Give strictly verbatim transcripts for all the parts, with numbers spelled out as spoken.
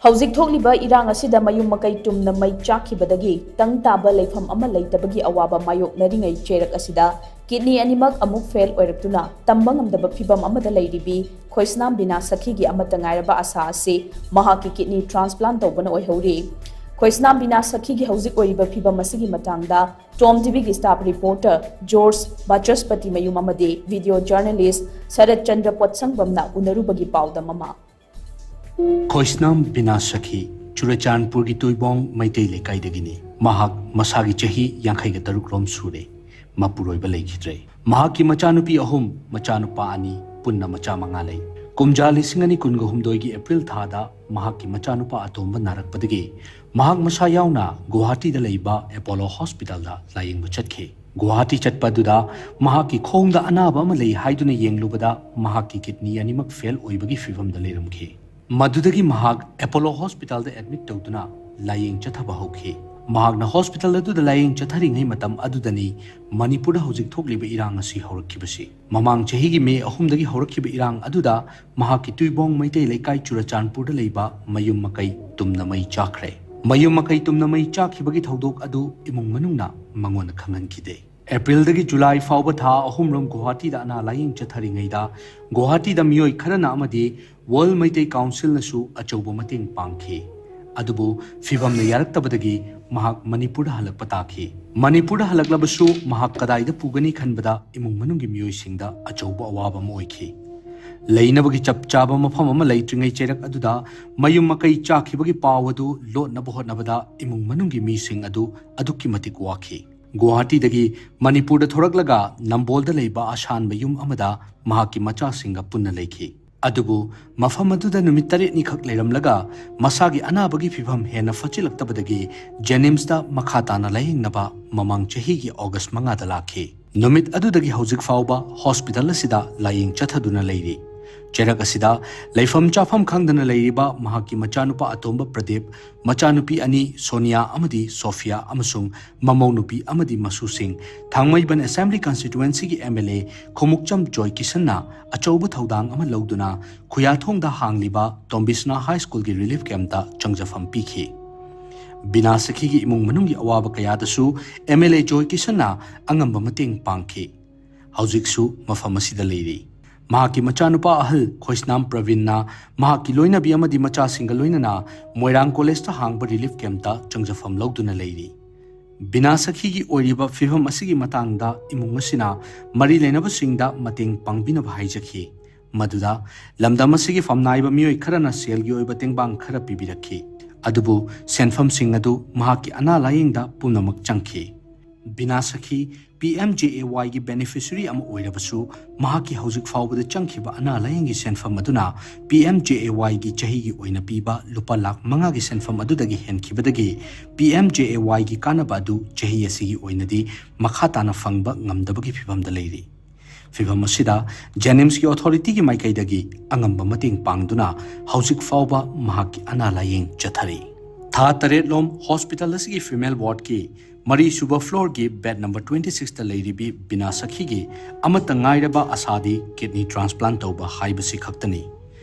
ꯍꯧꯖꯤꯛ ꯊꯣꯛꯂꯤꯕ ꯏꯔꯥꯡ ꯑꯁꯤꯗ ꯃꯌꯨꯝ ꯃꯀꯩ ꯇꯨꯝꯅ ꯃꯩ ꯆꯥꯛꯈꯤꯕꯗꯒꯤ ꯇꯪ ꯇꯥꯕ ꯂꯩꯐꯝ ꯑꯃ ꯂꯩꯇꯕꯒꯤ ꯑꯋꯥꯕ ꯃꯥꯌꯣꯛꯅꯔꯤꯉꯩ ꯆꯩꯔꯛ ꯑꯁꯤꯗ ꯀꯤꯗꯅꯤ ꯑꯅꯤꯃꯛ ꯑꯃꯨꯛ ꯐꯦꯜ ꯑꯣꯏꯔꯛꯇꯨꯅ ꯇꯝꯕ ꯉꯝꯗꯕ ꯐꯤꯚꯝ ꯑꯃꯗ ꯂꯩꯔꯤꯕꯤ ꯈꯣꯏꯁꯅꯥꯝ ꯕꯤꯅꯥ ꯁꯈꯤꯒꯤ ꯑꯃꯠꯇ ꯉꯥꯏꯔꯕ ꯑꯁꯥ ꯑꯁꯤ ꯃꯍꯥꯛꯀꯤ ꯀꯤꯗꯅꯤ ꯇ꯭ꯔꯥꯟꯁꯄ꯭ꯂꯥꯟ ꯇꯧꯕꯅ ꯑꯣꯏꯍꯧꯔꯤ꯫ ꯈꯣꯏꯁꯅꯥꯝ ꯕꯤꯅꯥ ꯁꯈꯤꯒꯤ ꯍꯧꯖꯤꯛ ꯑꯣꯏꯔꯤꯕ ꯐꯤꯚꯝ ꯑꯁꯤꯒꯤ ꯃꯇꯥꯡꯗ ꯇꯣꯝ ꯇꯤꯚꯤꯒꯤ ꯁ꯭ꯇꯥꯐ ꯔꯤꯄꯣꯔꯇꯔ ꯖꯣꯔꯖ ꯕꯥꯆꯁꯄꯇꯤ ꯃꯌꯨꯝ ꯑꯃꯗꯤ ꯚꯤꯗꯤꯑꯣ ꯖꯔꯅꯦꯂꯤꯁ ꯁꯔꯠ ꯆꯟꯗ꯭ꯔ ꯄꯣꯠꯁꯪꯕꯝꯅ ꯎꯅꯔꯨꯕꯒꯤ ꯄꯥꯎꯗꯝ ꯑꯃ꯫ ꯈꯣꯏꯁꯅꯥꯝ ꯕꯤꯅꯥ ꯁꯈꯤ ꯆꯨꯔꯆꯥꯟꯄꯨꯔꯒꯤ ꯇꯨꯏꯕꯣꯡ ꯃꯩꯇꯩ ꯂꯩꯀꯥꯏꯗꯒꯤꯅꯤ꯫ ꯃꯍꯥꯛ ꯃꯁꯥꯒꯤ ꯆꯍꯤ ꯌꯥꯡꯈꯩꯒ ꯇꯔꯨꯛ ꯔꯣꯝ ꯁꯨꯔꯦ꯫ ꯃꯄꯨꯔꯣꯏꯕ ꯂꯩꯈꯤꯗ꯭ꯔꯦ꯫ ꯃꯍꯥꯛꯀꯤ ꯃꯆꯥꯅꯨꯄꯤ ꯑꯍꯨꯝ, ꯃꯆꯥꯅꯨꯄꯥ ꯑꯅꯤ, ꯄꯨꯟꯅ ꯃꯆꯥ ꯃꯉꯥ ꯂꯩ꯫ ꯀꯨꯝꯖꯥ ꯂꯤꯁꯤꯡ ꯑꯅꯤ ꯀꯨꯟꯒ ꯍꯨꯝꯗꯣꯏꯒꯤ ꯑꯦꯄ꯭ꯔꯤꯜ ꯊꯥꯗ ꯃꯍꯥꯛꯀꯤ ꯃꯆꯥꯅꯨꯄꯥ ꯑꯇꯣꯝꯕ ꯅꯥꯔꯛꯄꯗꯒꯤ ꯃꯍꯥꯛ ꯃꯁꯥ ꯌꯥꯎꯅ ꯒꯨꯋꯥꯍꯥꯇꯤꯗ ꯂꯩꯕ ꯑꯦꯄꯣꯂꯣ ꯍꯣꯁꯄꯤꯇꯥꯜꯗ ꯂꯥꯌꯦꯡꯕ ꯆꯠꯈꯤ꯫ ꯒꯨꯋꯥꯍꯥꯇꯤ ꯆꯠꯄ ꯑꯗꯨꯗ ꯃꯍꯥꯛꯀꯤ ꯈꯣꯡꯗ ꯑꯅꯥꯕ ꯑꯃ ꯂꯩ ꯍꯥꯏꯗꯨꯅ ꯌꯦꯡꯂꯨꯕꯗ ꯃꯍꯥꯛꯀꯤ ꯀꯤꯗꯅꯤ ꯑꯅꯤꯃꯛ ꯐꯦꯜ ꯑꯣꯏꯕꯒꯤ ꯐꯤꯚꯝꯗ ꯂꯩꯔꯝꯈꯤ꯫ ꯃꯗꯨꯗꯒꯤ ꯃꯍꯥꯛ ꯑꯦꯄꯣꯂꯣ ꯍꯣꯁꯄꯤꯇꯥꯜꯗ ꯑꯦꯗꯃꯤꯠ ꯇꯧꯗꯨꯅ ꯂꯥꯌꯦꯡ ꯆꯠꯊꯕ ꯍꯧꯈꯤ꯫ ꯃꯍꯥꯛꯅ ꯍꯣꯁꯄꯤꯇꯥꯜ ꯑꯗꯨꯗ ꯂꯥꯌꯦꯡ ꯆꯠꯊꯔꯤꯉꯩ ꯃꯇꯝ ꯑꯗꯨꯗꯅꯤ ꯃꯅꯤꯄꯨꯔꯗ ꯍꯧꯖꯤꯛ ꯊꯣꯛꯂꯤꯕ ꯏꯔꯥꯡ ꯑꯁꯤ ꯍꯧꯔꯛꯈꯤꯕꯁꯤ꯫ ꯃꯃꯥꯡ ꯆꯍꯤꯒꯤ ꯃꯦ ꯑꯍꯨꯝꯗꯒꯤ ꯍꯧꯔꯛꯈꯤꯕ ꯏꯔꯥꯡ ꯑꯗꯨꯗ ꯃꯍꯥꯛꯀꯤ ꯇꯨꯏꯕꯣꯡ ꯃꯩꯇꯩ ꯂꯩꯀꯥꯏ ꯆꯨꯔꯆꯥꯟꯄꯨꯔꯗ ꯂꯩꯕ ꯃꯌꯨꯝ ꯃꯀꯩ ꯇꯨꯝꯅ ꯃꯩ ꯆꯥꯛꯈ꯭ꯔꯦ꯫ ꯃꯌꯨꯝ ꯃꯀꯩ ꯇꯨꯝꯅ ꯃꯩ ꯆꯥꯛꯈꯤꯕꯒꯤ ꯊꯧꯗꯣꯛ ꯑꯗꯨ ꯏꯃꯨꯡ ꯃꯅꯨꯡꯅ ꯃꯉꯣꯟꯗ ꯈꯪꯍꯟꯈꯤꯗꯦ꯫ ꯑꯦꯄ꯭ꯔꯤꯜꯗꯒꯤ ꯖꯨꯂꯥꯏ ꯐꯥꯎꯕ ꯊꯥ ꯑꯍꯨꯝꯔꯣꯝ ꯒꯨꯋꯥꯍꯥꯇꯤꯗ ꯑꯅꯥ ꯂꯥꯌꯦꯡ ꯆꯠꯊꯔꯤꯉꯩꯗ ꯒꯨꯋꯥꯍꯥꯇꯤꯗ ꯃꯤꯑꯣꯏ ꯈꯔꯅ ꯑꯃꯗꯤ ꯋꯥꯔꯜ ꯃꯩꯇꯩ ꯀꯥꯎꯟꯁꯤꯜꯅꯁꯨ ꯑꯆꯧꯕ ꯃꯇꯦꯡ ꯄꯥꯡꯈꯤ꯫ ꯑꯗꯨꯕꯨ ꯐꯤꯚꯝꯅ ꯌꯥꯔꯛꯇꯕꯗꯒꯤ ꯃꯍꯥꯛ ꯃꯅꯤꯄꯨꯔꯗ ꯍꯜꯂꯛꯄ ꯇꯥꯈꯤ꯫ ꯃꯅꯤꯄꯨꯔꯗ ꯍꯜꯂꯛꯂꯕꯁꯨ ꯃꯍꯥꯛ ꯀꯗꯥꯏꯗ ꯄꯨꯒꯅꯤ ꯈꯟꯕꯗ ꯏꯃꯨꯡ ꯃꯅꯨꯡꯒꯤ ꯃꯤꯑꯣꯏꯁꯤꯡꯗ ꯑꯆꯧꯕ ꯑꯋꯥꯕ ꯑꯃ ꯑꯣꯏꯈꯤ꯫ ꯂꯩꯅꯕꯒꯤ ꯆꯞ ꯆꯥꯕ ꯃꯐꯝ ꯑꯃ ꯂꯩꯇ꯭ꯔꯤꯉꯩ ꯆꯩꯔꯛ ꯑꯗꯨꯗ ꯃꯌꯨꯝ ꯃꯀꯩ ꯆꯥꯛꯈꯤꯕꯒꯤ ꯄꯥꯎ ꯑꯗꯨ ꯂꯣꯠꯅꯕ ꯍꯣꯠꯅꯕꯗ ꯏꯃꯨꯡ ꯃꯅꯨꯡꯒꯤ ꯃꯤꯁꯤꯡ ꯑꯗꯨ ꯑꯗꯨꯛꯀꯤ ꯃꯇꯤꯛ ꯋꯥꯈꯤ꯫ ꯒꯨꯋꯥꯍꯥꯇꯤꯗꯒꯤ ꯃꯅꯤꯄꯨꯔꯗ ꯊꯣꯔꯛꯂꯒ ꯅꯝꯕꯣꯜꯗ ꯂꯩꯕ ꯑꯁꯥꯟꯕ ꯌꯨꯝ ꯑꯃꯗ ꯃꯍꯥꯛꯀꯤ ꯃꯆꯥꯁꯤꯡꯒ ꯄꯨꯟꯅ ꯂꯩꯈꯤ꯫ ꯑꯗꯨꯕꯨ ꯃꯐꯝ ꯑꯗꯨꯗ ꯅꯨꯃꯤꯠ ꯇꯔꯦꯠꯅꯤꯈꯛ ꯂꯩꯔꯝꯂꯒ ꯃꯁꯥꯒꯤ ꯑꯅꯥꯕꯒꯤ ꯐꯤꯚꯝ ꯍꯦꯟꯅ ꯐꯠꯆꯤꯜꯂꯛꯇꯕꯗꯒꯤ ꯖꯦꯅꯤꯝꯁꯇ ꯃꯈꯥ ꯇꯥꯅ ꯂꯥꯌꯦꯡꯅꯕ ꯃꯃꯥꯡ ꯆꯍꯤꯒꯤ ꯑꯣꯒꯁ ꯃꯉꯥꯗ ꯂꯥꯛꯈꯤ꯫ ꯅꯨꯃꯤꯠ ꯑꯗꯨꯗꯒꯤ ꯍꯧꯖꯤꯛ ꯐꯥꯎꯕ ꯍꯣꯁꯄꯤꯇꯥꯜ ꯑꯁꯤꯗ ꯂꯥꯌꯦꯡ ꯆꯠꯊꯗꯨꯅ ꯂꯩꯔꯤ꯫ ꯆꯩꯔꯛ ꯑꯁꯤꯗ ꯂꯩꯐꯝ ꯆꯥꯐꯝ ꯈꯪꯗꯅ ꯂꯩꯔꯤꯕ ꯃꯍꯥꯛꯀꯤ ꯃꯆꯥꯅꯨꯄꯥ ꯑꯇꯣꯝꯕ ꯄ꯭ꯔꯗꯤꯞ, ꯃꯆꯥꯅꯨꯄꯤ ꯑꯅꯤ ꯁꯣꯅꯤꯌꯥ ꯑꯃꯗꯤ ꯁꯣꯐꯤꯌꯥ ꯑꯃꯁꯨꯡ ꯃꯃꯧ ꯅꯨꯄꯤ ꯑꯃꯗꯤ ꯃꯁꯨꯁꯤꯡ ꯊꯥꯡꯃꯩꯕꯟ ꯑꯦꯁꯦꯝꯕ꯭ꯂꯤ ꯀꯟꯁꯇꯤꯇ꯭ꯋꯦꯟꯁꯤꯒꯤ ꯑꯦꯝ ꯑꯦꯜ ꯑꯦ ꯈꯣꯡꯎꯞꯆꯝ ꯖꯣꯏ ꯀꯤꯁꯟꯅ ꯑꯆꯧꯕ ꯊꯧꯗꯥꯡ ꯑꯃ ꯂꯧꯗꯨꯅ ꯈꯨꯌꯥꯊꯣꯡꯗ ꯍꯥꯡꯂꯤꯕ ꯇꯣꯝꯕꯤꯁꯅꯥ ꯍꯥꯏ ꯁ꯭ꯀꯨꯜꯒꯤ ꯔꯤꯂꯤꯐ ꯀꯦꯝꯞꯇ ꯆꯪꯖꯐꯝ ꯄꯤꯈꯤ꯫ ꯕꯤꯅꯥ ꯁꯈꯤꯒꯤ ꯏꯃꯨꯡ ꯃꯅꯨꯡꯒꯤ ꯑꯋꯥꯕ ꯀꯌꯥꯗꯁꯨ ꯑꯦꯝ ꯑꯦꯜ ꯑꯦ ꯖꯣꯏ ꯀꯤꯁꯟꯅ ꯑꯉꯝꯕ ꯃꯇꯦꯡ ꯄꯥꯡꯈꯤ꯫ ꯍꯧꯖꯤꯛꯁꯨ ꯃꯐꯝ ꯑꯁꯤꯗ ꯂꯩꯔꯤ꯫ ꯃꯍꯥꯛꯀꯤ ꯃꯆꯥꯅꯨꯄꯥ ꯑꯍꯜ ꯈꯣꯏꯁꯅꯥꯝ ꯄ꯭ꯔꯕꯤꯟꯅ ꯃꯍꯥꯛꯀꯤ ꯂꯣꯏꯅꯕꯤ ꯑꯃꯗꯤ ꯃꯆꯥꯁꯤꯡꯒ ꯂꯣꯏꯅꯅ ꯃꯣꯏꯔꯥꯡ ꯀꯣꯂꯦꯖꯇ ꯍꯥꯡꯕ ꯔꯤꯂꯤꯐ ꯀꯦꯝꯞꯇ ꯆꯪꯖꯐꯝ ꯂꯧꯗꯨꯅ ꯂꯩꯔꯤ꯫ ꯕꯤꯅꯥ ꯁꯈꯤꯒꯤ ꯑꯣꯏꯔꯤꯕ ꯐꯤꯕꯝ ꯑꯁꯤꯒꯤ ꯃꯇꯥꯡꯗ ꯏꯃꯨꯡ ꯑꯁꯤꯅ ꯃꯔꯤ ꯂꯩꯅꯕꯁꯤꯡꯗ ꯃꯇꯦꯡ ꯄꯥꯡꯕꯤꯅꯕ ꯍꯥꯏꯖꯈꯤ꯫ ꯃꯗꯨꯗ ꯂꯝꯗꯝ ꯑꯁꯤꯒꯤ ꯐꯝꯅꯥꯏꯕ ꯃꯤꯑꯣꯏ ꯈꯔꯅ ꯁꯦꯜꯒꯤ ꯑꯣꯏꯕ ꯇꯦꯡꯕꯥꯡ ꯈꯔ ꯄꯤꯕꯤꯔꯛꯈꯤ꯫ ꯑꯗꯨꯕꯨ ꯁꯦꯟꯐꯝꯁꯤꯡ ꯑꯗꯨ ꯃꯍꯥꯛꯀꯤ ꯑꯅꯥ ꯂꯥꯌꯦꯡꯗ ꯄꯨꯝꯅꯃꯛ ꯆꯪꯈꯤ꯫ ꯕꯤꯅꯥ ꯁꯈꯤ ꯄꯤ ꯑꯦꯝ ꯖꯦ ꯑꯦ ꯋꯥꯏꯒꯤ ꯕꯦꯅꯤꯐꯤꯁꯔꯤ ꯑꯃ ꯑꯣꯏꯔꯕꯁꯨ, ꯃꯍꯥꯛꯀꯤ ꯍꯧꯖꯤꯛ ꯐꯥꯎꯕꯗ ꯆꯪꯈꯤꯕ ꯑꯅꯥ ꯂꯥꯌꯦꯡꯒꯤ ꯁꯦꯟꯐꯝ ꯑꯗꯨꯅ ꯄꯤ ꯑꯦꯝ ꯖꯦ ꯑꯦ ꯋꯥꯏꯒꯤ ꯆꯍꯤꯒꯤ ꯑꯣꯏꯅ ꯄꯤꯕ ꯂꯨꯄꯥ ꯂꯥꯈ ꯃꯉꯥꯒꯤ ꯁꯦꯟꯐꯝ ꯑꯗꯨꯗꯒꯤ ꯍꯦꯟꯈꯤꯕꯗꯒꯤ ꯄꯤ ꯑꯦꯝ ꯖꯦ ꯑꯦ ꯋꯥꯏꯒꯤ ꯀꯥꯟꯅꯕ ꯑꯗꯨ ꯆꯍꯤ ꯑꯁꯤꯒꯤ ꯑꯣꯏꯅꯗꯤ ꯃꯈꯥ ꯇꯥꯅ ꯐꯪꯕ ꯉꯝꯗꯕꯒꯤ ꯐꯤꯚꯝꯗ ꯂꯩꯔꯤ꯫ ꯐꯤꯚꯝ ꯑꯁꯤꯗ ꯖꯦꯅꯤꯝꯁꯀꯤ ꯑꯣꯊꯣꯔꯤꯇꯤꯒꯤ ꯃꯥꯏꯀꯩꯗꯒꯤ ꯑꯉꯝꯕ ꯃꯇꯦꯡ ꯄꯥꯡꯗꯨꯅ ꯍꯧꯖꯤꯛ ꯐꯥꯎꯕ ꯃꯍꯥꯛꯀꯤ ꯑꯅꯥ ꯂꯥꯌꯦꯡ ꯆꯠꯊꯔꯤ꯫ ꯊꯥ ꯇꯔꯦꯠꯂꯣꯝ ꯍꯣꯁꯄꯤꯇꯥꯜ ꯑꯁꯤꯒꯤ ꯐꯤꯃꯦꯜ ꯋꯥꯔꯗꯀꯤ ꯃꯔꯤꯁꯨꯕ ꯐ꯭ꯂꯣꯔꯒꯤ ꯕꯦꯗ ꯅꯝꯕꯔ ꯇ꯭ꯋꯦꯟꯇꯤ ꯁꯤꯛꯁꯇ ꯂꯩꯔꯤꯕꯤ ꯕꯤꯅꯥ ꯁꯈꯤꯒꯤ ꯑꯃꯠꯇ ꯉꯥꯏꯔꯕ ꯑꯁꯥꯗꯤ ꯀꯤꯗꯅꯤ ꯇ꯭ꯔꯥꯟꯁꯄ꯭ꯂꯥꯟ ꯇꯧꯕ ꯍꯥꯏꯕꯁꯤ ꯈꯛꯇꯅꯤ꯫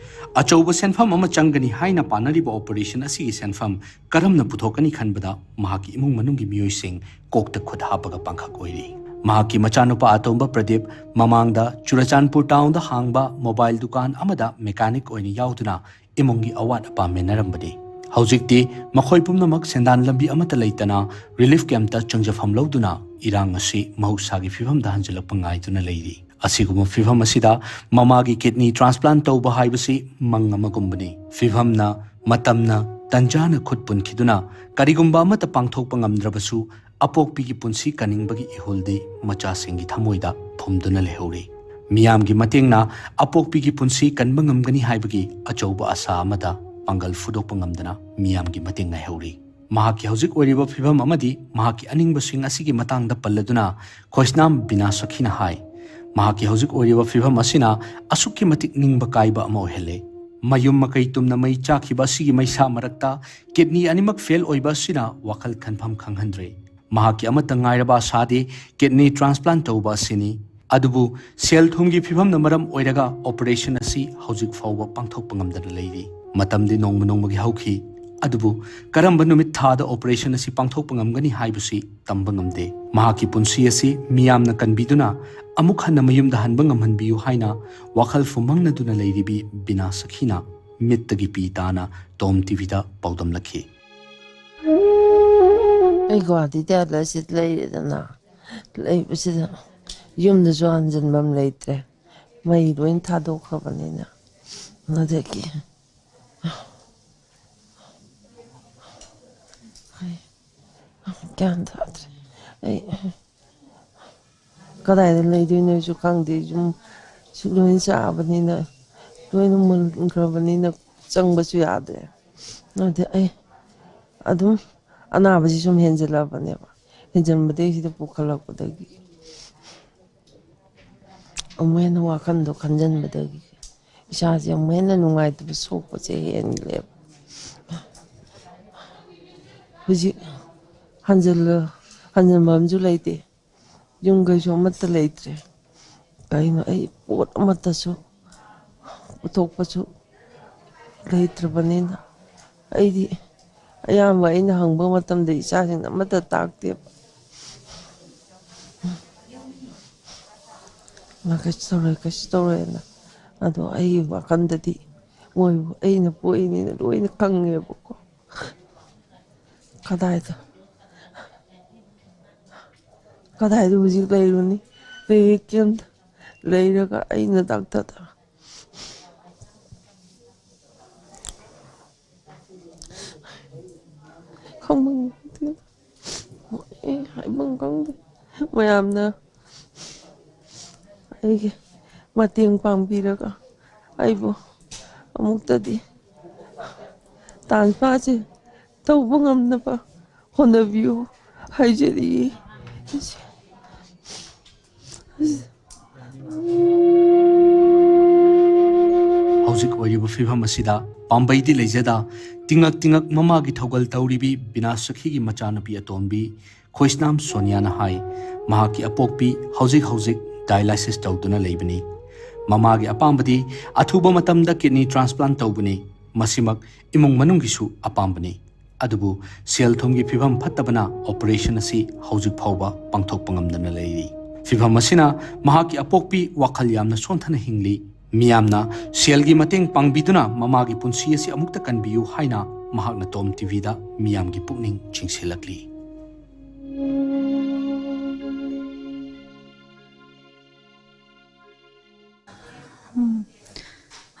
ꯑꯆꯧꯕ ꯁꯦꯟꯐꯝ ꯑꯃ ꯆꯪꯒꯅꯤ ꯍꯥꯏꯅ ꯄꯥꯅꯔꯤꯕ ꯑꯣꯄꯔꯦꯁꯟ ꯑꯁꯤꯒꯤ ꯁꯦꯟꯐꯝ ꯀꯔꯝꯅ ꯄꯨꯊꯣꯛꯀꯅꯤ ꯈꯟꯕꯗ ꯃꯍꯥꯛꯀꯤ ꯏꯃꯨꯡ ꯃꯅꯨꯡꯒꯤ ꯃꯤꯑꯣꯏꯁꯤꯡ ꯀꯣꯛꯇ ꯈꯨꯠ ꯍꯥꯞꯄꯒ ꯄꯥꯡꯈꯛ ꯑꯣꯏꯔꯤ꯫ ꯃꯍꯥꯛꯀꯤ ꯃꯆꯥꯅꯨꯄꯥ ꯑꯇꯣꯝꯕ ꯄ꯭ꯔꯗꯤꯞ ꯃꯃꯥꯡꯗ ꯆꯨꯔꯆꯥꯟꯄꯨꯔ ꯇꯥꯎꯟꯗ ꯍꯥꯡꯕ ꯃꯣꯕꯥꯏꯜ ꯗꯨꯀꯥꯟ ꯑꯃꯗ ꯃꯦꯀꯥꯅꯤꯛ ꯑꯣꯏꯅ ꯌꯥꯎꯗꯨꯅ ꯏꯃꯨꯡꯒꯤ ꯑꯋꯥꯠ ꯑꯄꯥ ꯃꯦꯟꯅꯔꯝꯕꯅꯤ꯫ ꯍꯧꯖꯤꯛꯇꯤ ꯃꯈꯣꯏ ꯄꯨꯝꯅꯃꯛ ꯁꯦꯟꯗꯥꯟ ꯂꯝꯕꯤ ꯑꯃꯠꯇ ꯂꯩꯇꯅ ꯔꯤꯂꯤꯐ ꯀꯦꯝꯞꯇ ꯆꯪꯖꯐꯝ ꯂꯧꯗꯨꯅ ꯏꯔꯥꯡ ꯑꯁꯤ ꯃꯍꯧꯁꯥꯒꯤ ꯐꯤꯕꯝꯗ ꯍꯟꯖꯤꯜꯂꯛꯄ ꯉꯥꯏꯗꯨꯅ ꯂꯩꯔꯤ꯫ ꯑꯁꯤꯒꯨꯝꯕ ꯐꯤꯕꯝ ꯑꯁꯤꯗ ꯃꯃꯥꯒꯤ ꯀꯤꯗꯅꯤ ꯇ꯭ꯔꯥꯟꯁꯄ꯭ꯂꯥꯟ ꯇꯧꯕ ꯍꯥꯏꯕꯁꯤ ꯃꯪ ꯑꯃꯒꯨꯝꯕꯅꯤ꯫ ꯐꯤꯕꯝꯅ, ꯃꯇꯝꯅ, ꯇꯟꯖꯥꯅ ꯈꯨꯠ ꯄꯨꯟꯈꯤꯗꯨꯅ ꯀꯔꯤꯒꯨꯝꯕ ꯑꯃꯠꯇ ꯄꯥꯡꯊꯣꯛꯄ ꯉꯝꯗ꯭ꯔꯕꯁꯨ, ꯑꯄꯣꯛꯄꯤꯒꯤ ꯄꯨꯟꯁꯤ ꯀꯟꯅꯤꯡꯕꯒꯤ ꯏꯍꯨꯜꯗꯤ ꯃꯆꯥꯁꯤꯡꯒꯤ ꯊꯃꯣꯏꯗ ꯐꯨꯝꯗꯨꯅ ꯂꯩꯍꯧꯔꯤ꯫ ꯃꯤꯌꯥꯝꯒꯤ ꯃꯇꯦꯡꯅ ꯑꯄꯣꯛꯄꯤꯒꯤ ꯄꯨꯟꯁꯤ ꯀꯟꯕ ꯉꯝꯒꯅꯤ ꯍꯥꯏꯕꯒꯤ ꯑꯆꯧꯕ ꯑꯁꯥ ꯑꯃꯗ ꯄꯥꯡꯒꯜ ꯐꯨꯗꯣꯛꯄ ꯉꯝꯗꯅ ꯃꯤꯌꯥꯝꯒꯤ ꯃꯇꯦꯡ ꯉꯥꯏꯍꯧꯔꯤ꯫ ꯃꯍꯥꯛꯀꯤ ꯍꯧꯖꯤꯛ ꯑꯣꯏꯔꯤꯕ ꯐꯤꯕꯝ ꯑꯃꯗꯤ ꯃꯍꯥꯛꯀꯤ ꯑꯅꯤꯡꯕꯁꯤꯡ ꯑꯁꯤꯒꯤ ꯃꯇꯥꯡꯗ ꯄꯜꯂꯗꯨꯅ ꯈꯣꯏꯁꯅꯥꯝ ꯕꯤꯅꯥ ꯁꯈꯤꯅ ꯍꯥꯏ, ꯃꯍꯥꯛꯀꯤ ꯍꯧꯖꯤꯛ ꯑꯣꯏꯔꯤꯕ ꯐꯤꯕꯝ ꯑꯁꯤꯅ ꯑꯁꯨꯛꯀꯤ ꯃꯇꯤꯛ ꯅꯤꯡꯕ ꯀꯥꯏꯕ ꯑꯃ ꯑꯣꯏꯍꯜꯂꯦ꯫ ꯃꯌꯨꯝ ꯃꯀꯩ ꯇꯨꯝꯅ ꯃꯩ ꯆꯥꯛꯈꯤꯕ ꯑꯁꯤꯒꯤ ꯃꯩꯁꯥ ꯃꯔꯛꯇ ꯀꯤꯗꯅꯤ ꯑꯅꯤꯃꯛ ꯐꯦꯜ ꯑꯣꯏꯕ ꯑꯁꯤꯅ ꯋꯥꯈꯜ ꯈꯟꯐꯝ ꯈꯪꯍꯟꯗ꯭ꯔꯦ꯫ ꯃꯍꯥꯛꯀꯤ ꯑꯃꯠꯇ ꯉꯥꯏꯔꯕ ꯑꯁꯥꯗꯤ ꯀꯤꯗꯅꯤ ꯇ꯭ꯔꯥꯟꯁꯄ꯭ꯂꯥꯟ ꯇꯧꯕ ꯑꯁꯤꯅꯤ꯫ ꯑꯗꯨꯕꯨ ꯁꯦꯜ ꯊꯨꯝꯒꯤ ꯐꯤꯕꯝꯅ ꯃꯔꯝ ꯑꯣꯏꯔꯒ ꯑꯣꯄꯔꯦꯁꯟ ꯑꯁꯤ ꯍꯧꯖꯤꯛ ꯐꯥꯎꯕ ꯄꯥꯡꯊꯣꯛꯄ ꯉꯝꯗꯅ ꯂꯩꯔꯤ꯫ ꯃꯇꯝꯗꯤ ꯅꯣꯡꯃ ꯅꯣꯡꯃꯒꯤ ꯍꯧꯈꯤ꯫ ꯑꯗꯨꯕꯨ ꯀꯔꯝꯕ ꯅꯨꯃꯤꯠ ꯊꯥꯗ ꯑꯣꯄꯔꯦꯁꯟ ꯑꯁꯤ ꯄꯥꯡꯊꯣꯛꯄ ꯉꯝꯒꯅꯤ ꯍꯥꯏꯕꯁꯤ ꯇꯝꯕ ꯉꯝꯗꯦ꯫ ꯃꯍꯥꯛꯀꯤ ꯄꯨꯟꯁꯤ ꯑꯁꯤ ꯃꯤꯌꯥꯝꯅ ꯀꯟꯕꯤꯗꯨꯅ ꯑꯃꯨꯛ ꯍꯟꯅ ꯃꯌꯨꯝꯗ ꯍꯟꯕ ꯉꯝꯍꯟꯕꯤꯌꯨ ꯍꯥꯏꯅ ꯋꯥꯈꯜ ꯐꯨꯝꯃꯪꯅꯗꯨꯅ ꯂꯩꯔꯤꯕꯤ ꯕꯤꯅꯥ ꯁꯈꯤꯅ ꯃꯤꯠꯇꯒꯤ ꯄꯤ ꯇꯥꯅ ꯇꯣꯝ ꯇꯤꯚꯤꯗ ꯄꯥꯎꯗꯝꯂꯛꯈꯤ꯫ ꯑꯩ ꯒꯨꯍꯥꯇꯤꯗ ꯑꯁꯤꯗ ꯂꯩꯔꯦꯗꯅ, ꯂꯩꯕꯁꯤꯗ ꯌꯨꯝꯗꯁꯨ ꯍꯟꯖꯤꯟꯐꯝ ꯂꯩꯇ꯭ꯔꯦ, ꯃꯩ ꯂꯣꯏ ꯊꯥꯗꯣꯛꯈ꯭ꯔꯕꯅꯤꯅ꯫ ꯑꯗꯒꯤ ꯑꯩ ꯒ꯭ꯌꯥꯟ ꯇꯥꯗ꯭ꯔꯦ꯫ ꯑꯩ ꯀꯗꯥꯏꯗ ꯂꯩꯗꯣꯏꯅꯣꯁꯨ ꯈꯪꯗꯦ꯫ ꯌꯨꯝꯁꯨ ꯂꯣꯏ ꯆꯥꯕꯅꯤꯅ, ꯂꯣꯏꯅ ꯃꯨꯟꯈ꯭ꯔꯕꯅꯤꯅ ꯆꯪꯕꯁꯨ ꯌꯥꯗ꯭ꯔꯦ꯫ ꯑꯗ ꯑꯩ ꯑꯗꯨꯝ ꯑꯅꯥꯕꯁꯤ ꯁꯨꯝ ꯍꯦꯟꯖꯤꯜꯂꯛꯑꯕꯅꯦꯕ꯫ ꯍꯦꯟꯖꯤꯟꯕꯗꯒꯤ ꯁꯤꯗ ꯄꯨꯈꯠꯂꯛꯄꯗꯒꯤ ꯑꯃꯨꯛ ꯍꯦꯟꯅ ꯋꯥꯈꯜꯗꯣ ꯈꯟꯖꯟꯕꯗꯒꯤ ꯏꯁꯥꯁꯦ ꯑꯃꯨꯛ ꯍꯦꯟꯅ ꯅꯨꯡꯉꯥꯏꯇꯕ ꯁꯣꯛꯄꯁꯦ ꯍꯦꯟꯈ꯭ꯔꯦꯕ꯫ ꯍꯧꯖꯤꯛ ꯍꯟꯖꯤꯜꯂ-, ꯍꯟꯖꯤꯟꯕ ꯑꯃꯁꯨ ꯂꯩꯇꯦ, ꯌꯨꯝ ꯀꯩꯁꯨ ꯑꯃꯠꯇ ꯂꯩꯇ꯭ꯔꯦ꯫ ꯀꯩꯅꯣ, ꯑꯩ ꯄꯣꯠ ꯑꯃꯠꯇꯁꯨ ꯄꯨꯊꯣꯛꯄꯁꯨ ꯂꯩꯇ꯭ꯔꯕꯅꯤꯅ, ꯑꯩꯗꯤ ꯑꯌꯥꯝꯕ ꯑꯩꯅ ꯍꯪꯕ ꯃꯇꯝꯗ ꯏꯆꯥꯁꯤꯡꯅ ꯑꯃꯠꯇ ꯇꯥꯛꯇꯦꯕ꯫ "ꯃꯥ ꯀꯩꯁꯨ ꯇꯧꯔꯣꯏ, ꯀꯩꯁꯨ ꯇꯧꯔꯣꯏꯅ"꯫ ꯑꯗꯣ ꯑꯩꯒꯤ ꯋꯥꯈꯜꯗꯗꯤ ꯃꯣꯏꯕꯨ ꯑꯩꯅ ꯄꯣꯛꯏꯅꯤꯅ ꯂꯣꯏꯅ ꯈꯪꯉꯦꯕꯀꯣ꯫ ꯀꯗꯥꯏꯗ, ꯀꯗꯥꯏꯗ ꯍꯧꯖꯤꯛ ꯂꯩꯔꯨꯅꯤ? ꯂꯩꯔꯦ ꯀꯩꯝꯇ꯫ ꯂꯩꯔꯒ ꯑꯩꯅ ꯗꯥꯛꯇꯔꯗ ꯈꯪꯐꯝ ꯈꯪꯗꯦ꯫ ꯑꯩ ꯍꯥꯏꯐꯝ ꯈꯪꯗꯦ꯫ ꯃꯌꯥꯝꯅ ꯑꯩꯒꯤ ꯃꯇꯦꯡ ꯄꯥꯡꯕꯤꯔꯒ ꯑꯩꯕꯨ ꯑꯃꯨꯛꯇꯗꯤ ꯇꯥꯟꯐꯥꯁꯦ ꯇꯧꯕ ꯉꯝꯅꯕ ꯍꯣꯠꯅꯕꯤꯌꯨ ꯍꯥꯏꯖꯔꯤ꯫ ꯑꯣꯏꯔꯤꯕ ꯐꯤꯕꯝ ꯑꯁꯤꯗ ꯄꯥꯝꯕꯩꯗꯤ ꯂꯩꯖꯗ, ꯇꯤꯡꯉꯛ ꯇꯤꯡꯉꯛ ꯃꯃꯥꯒꯤ ꯊꯧꯒꯜ ꯇꯧꯔꯤꯕꯤ ꯕꯤꯅꯥ ꯁꯈꯤꯒꯤ ꯃꯆꯥꯅꯨꯄꯤ ꯑꯇꯣꯝꯕꯤ ꯈꯣꯏꯁꯅꯥꯝ ꯁꯣꯅꯤꯌꯥꯅ ꯍꯥꯏ, ꯃꯍꯥꯛꯀꯤ ꯑꯄꯣꯛꯄꯤ ꯍꯧꯖꯤꯛ ꯍꯧꯖꯤꯛ dialysis ꯇꯧꯗꯨꯅ ꯂꯩꯕꯅꯤ꯫ ꯃꯃꯥꯒꯤ ꯑꯄꯥꯝꯕꯗꯤ ꯑꯊꯨꯕ ꯃꯇꯝꯗ kidney transplant ꯇꯧꯕꯅꯤ꯫ ꯃꯁꯤꯃꯛ ꯏꯃꯨꯡ ꯃꯅꯨꯡꯒꯤꯁꯨ ꯑꯄꯥꯝꯕꯅꯤ꯫ ꯑꯗꯨꯕꯨ ꯁꯦꯜ ꯊꯨꯝꯒꯤ ꯐꯤꯕꯝ ꯐꯠꯇꯕꯅ operation ꯑꯁꯤ ꯍꯧꯖꯤꯛ ꯐꯥꯎꯕ ꯄꯥꯡꯊꯣꯛꯄ ꯉꯝꯗꯅ ꯂꯩꯔꯤ꯫ ꯐꯤꯕꯝ ꯑꯁꯤꯅ ꯃꯍꯥꯛꯀꯤ ꯑꯄꯣꯛꯄꯤ ꯋꯥꯈꯜ ꯌꯥꯝꯅ ꯁꯣꯟꯊꯅ ꯍꯤꯡꯂꯤ꯫ ꯃꯤꯌꯥꯝꯅ ꯁꯦꯜꯒꯤ ꯃꯇꯦꯡ ꯄꯥꯡꯕꯤꯗꯨꯅ ꯃꯃꯥꯒꯤ ꯄꯨꯟꯁꯤ ꯑꯁꯤ ꯑꯃꯨꯛꯇ ꯀꯟꯕꯤꯌꯨ ꯍꯥꯏꯅ ꯃꯍꯥꯛꯅ ꯇꯣꯝ ꯇꯤꯚꯤꯗ ꯃꯤꯌꯥꯝꯒꯤ ꯄꯨꯛꯅꯤꯡ ꯆꯤꯡꯁꯤꯜꯂꯛꯂꯤ꯫ ꯎꯝ꯫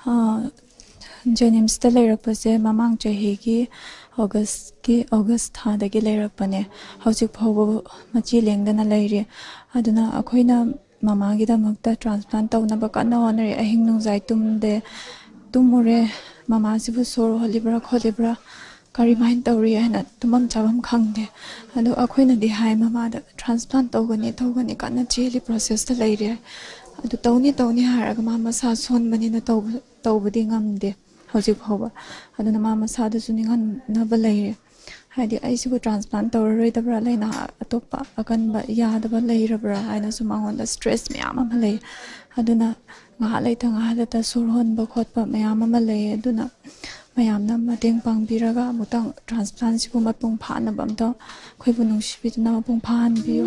ꯑꯥ, ꯖꯦꯅꯤꯝꯁꯇ ꯂꯩꯔꯛꯄꯁꯦ ꯃꯃꯥꯡ ꯆꯍꯤꯒꯤ ꯑꯣꯒꯁꯀꯤ, ꯑꯣꯒꯁ ꯊꯥꯗꯒꯤ ꯂꯩꯔꯛꯄꯅꯦ꯫ ꯍꯧꯖꯤꯛ ꯐꯥꯎꯕ ꯃꯆꯤ ꯂꯦꯡꯗꯅ ꯂꯩꯔꯤ꯫ ꯑꯗꯨꯅ ꯑꯩꯈꯣꯏꯅ ꯃꯃꯥꯒꯤꯗꯃꯛꯇ transplant ꯇꯧꯅꯕ ꯀꯟꯅ ꯍꯣꯠꯅꯔꯤ꯫ ꯑꯍꯤꯡ ꯅꯣꯡꯖꯥꯏ ꯇꯨꯝꯗꯦ, ꯇꯨꯝꯃꯨꯔꯦ, ꯃꯃꯥꯁꯤꯕꯨ ꯁꯣꯔ ꯍꯣꯜꯂꯤꯕ꯭ꯔꯥ ꯈꯣꯠꯂꯤꯕ꯭ꯔꯥ, ꯀꯔꯤꯃꯥꯏꯅ ꯇꯧꯔꯤ ꯍꯥꯏꯅ ꯇꯨꯝꯐꯝ ꯆꯥꯐꯝ ꯈꯪꯗꯦ꯫ ꯑꯗꯣ ꯑꯩꯈꯣꯏꯅꯗꯤ ꯍꯥꯏ ꯃꯃꯥꯗ, transplant ꯇꯧꯒꯅꯤ ꯇꯧꯒꯅꯤ ꯀꯟꯅ ꯆꯦꯜꯂꯤ, processꯇ ꯂꯩꯔꯦ꯫ ꯑꯗꯨ ꯇꯧꯅꯤ ꯇꯧꯅꯤ ꯍꯥꯏꯔꯒ ꯃꯥ ꯃꯁꯥ ꯁꯣꯟꯕꯅꯤꯅ ꯇꯧꯕ-, ꯇꯧꯕꯗꯤ ꯉꯝꯗꯦ ꯍꯧꯖꯤꯛ ꯐꯥꯎꯕ꯫ ꯑꯗꯨꯅ ꯃꯥ ꯃꯁꯥꯗꯁꯨ ꯅꯤꯡꯍꯟꯅꯕ ꯂꯩꯔꯦ꯫ ꯍꯥꯏꯗꯤ ꯑꯩꯁꯤꯕꯨ transplant ꯇꯧꯔꯔꯣꯏꯗꯕ꯭ꯔꯥ, ꯂꯥꯏꯅꯥ ꯑꯇꯣꯞꯄ ꯑꯀꯟꯕ ꯌꯥꯗꯕ ꯂꯩꯔꯕ꯭ꯔꯥ ꯍꯥꯏꯅꯁꯨ ꯃꯉꯣꯟꯗ stress ꯃꯌꯥꯝ ꯑꯃ ꯂꯩ꯫ ꯑꯗꯨꯅ ꯉꯥꯏꯍꯥꯛ ꯂꯩꯇ ꯉꯥꯏꯍꯥꯛ ꯂꯩꯇ ꯁꯣꯔ ꯍꯣꯟꯕ ꯈꯣꯠꯄ ꯃꯌꯥꯝ ꯑꯃ ꯂꯩ꯫ ꯑꯗꯨꯅ ꯃꯌꯥꯝꯅ ꯃꯇꯦꯡ ꯄꯥꯡꯕꯤꯔꯒ ꯑꯃꯨꯛꯇꯪ transplant ꯁꯤꯕꯨ ꯃꯄꯨꯡ ꯐꯥꯅꯕ ꯑꯝꯇ ꯑꯩꯈꯣꯏꯕꯨ ꯅꯨꯡꯁꯤꯕꯤꯗꯨꯅ ꯃꯄꯨꯡ ꯐꯥꯍꯟꯕꯤꯌꯨ꯫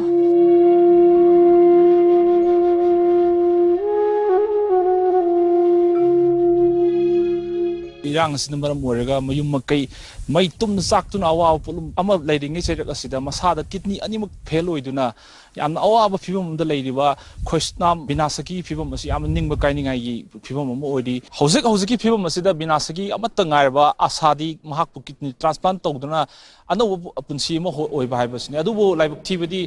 ꯏꯔꯥꯡ ꯑꯁꯤꯅ ꯃꯔꯝ ꯑꯣꯏꯔꯒ ꯃꯌꯨꯝ ꯃꯀꯩ ꯃꯩ ꯇꯨꯝꯅ ꯆꯥꯛꯇꯨꯅ ꯑꯋꯥꯕ ꯄꯣꯠꯂꯨꯝ ꯑꯃ ꯂꯩꯔꯤꯉꯩ ꯆꯩꯔꯛ ꯑꯁꯤꯗ ꯃꯁꯥꯗ kidney ꯑꯅꯤꯃꯛ fail ꯑꯣꯏꯗꯨꯅ ꯌꯥꯝꯅ ꯑꯋꯥꯕ ꯐꯤꯕꯝ ꯑꯃꯗ ꯂꯩꯔꯤꯕ ꯈꯣꯏꯁꯅꯥꯝ ꯕꯤꯅꯥꯁꯀꯤꯒꯤ ꯐꯤꯕꯝ ꯑꯁꯤ ꯌꯥꯝꯅ ꯅꯤꯡꯕ ꯀꯥꯏꯅꯤꯡꯉꯥꯏꯒꯤ ꯐꯤꯕꯝ ꯑꯃ ꯑꯣꯏꯔꯤ꯫ ꯍꯧꯖꯤꯛ ꯍꯧꯖꯤꯛꯀꯤ ꯐꯤꯕꯝ ꯑꯁꯤꯗ ꯕꯤꯅꯥꯁꯀꯤ ꯑꯃꯠꯇ ꯉꯥꯏꯔꯕ ꯑꯁꯥꯗꯤ ꯃꯍꯥꯛꯄꯨ kidney transplant ꯇꯧꯗꯨꯅ ꯑꯅꯧꯕ ꯄꯨ-, ꯄꯨꯟꯁꯤ ꯑꯃ ꯍꯣ-, ꯑꯣꯏꯕ ꯍꯥꯏꯕꯁꯤꯅꯤ꯫ ꯑꯗꯨꯕꯨ ꯂꯥꯏꯕꯛ ꯊꯤꯕꯗꯤ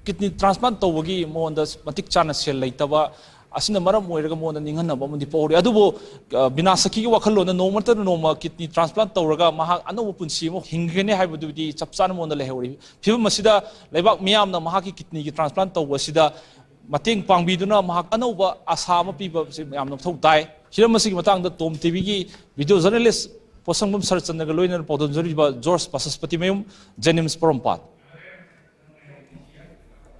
kidney transplant ꯇꯧꯕꯒꯤ ꯃꯉꯣꯟꯗ ꯃꯇꯤꯛ ꯆꯥꯅ ꯁꯦꯜ ꯂꯩꯇꯕ ꯑꯁꯤꯅ ꯃꯔꯝ ꯑꯣꯏꯔꯒ ꯃꯉꯣꯟꯗ ꯅꯤꯡꯍꯟꯅꯕ ꯑꯃꯗꯤ ꯄꯣꯛꯍꯧꯔꯤ꯫ ꯑꯗꯨꯕꯨ, ꯑ, ꯕꯤꯅꯥꯁꯀꯤꯒꯤ ꯋꯥꯈꯜꯂꯣꯟꯗ ꯅꯣꯡꯃ ꯅꯠꯇ꯭ꯔꯒ ꯅꯣꯡꯃ kidney transplant ꯇꯧꯔꯒ ꯃꯍꯥꯛ ꯑꯅꯧꯕ ꯄꯨꯟꯁꯤ ꯑꯃ ꯍꯤꯡꯒꯅꯤ ꯍꯥꯏꯕꯗꯨꯗꯤ ꯆꯞ ꯆꯥꯅ ꯃꯉꯣꯟꯗ ꯂꯩꯍꯧꯔꯤ꯫ ꯐꯤꯕꯝ ꯑꯁꯤꯗ ꯂꯩꯕꯥꯛ ꯃꯤꯌꯥꯝꯅ ꯃꯍꯥꯛꯀꯤ kidneyꯒꯤ transplant ꯇꯧꯕ ꯑꯁꯤꯗ ꯃꯇꯦꯡ ꯄꯥꯡꯕꯤꯗꯨꯅ ꯃꯍꯥꯛ ꯑꯅꯧꯕ ꯑꯁꯥ ꯑꯃ ꯄꯤꯕꯁꯤ ꯌꯥꯝꯅ ꯃꯊꯧ ꯇꯥꯏ꯫ ꯍꯤꯔꯝ ꯑꯁꯤꯒꯤ ꯃꯇꯥꯡꯗ ꯇꯣꯝ ꯇꯤꯚꯤꯒꯤ ꯚꯤꯗꯤꯑꯣ ꯖꯔꯅꯦꯂꯤꯁ ꯄꯣꯠꯁꯪꯕꯝ ꯁꯔꯠꯆꯟꯗ꯭ꯔꯒ ꯂꯣꯏꯅꯅ ꯄꯥꯎꯗꯝꯖꯔꯤꯕ ꯖꯣꯔꯖ ꯕꯥꯆꯁꯄꯇꯤꯃꯌꯨꯝ, ꯖꯦꯅꯤꯝꯁ ꯄꯣꯔꯣꯝꯄꯥꯠ꯫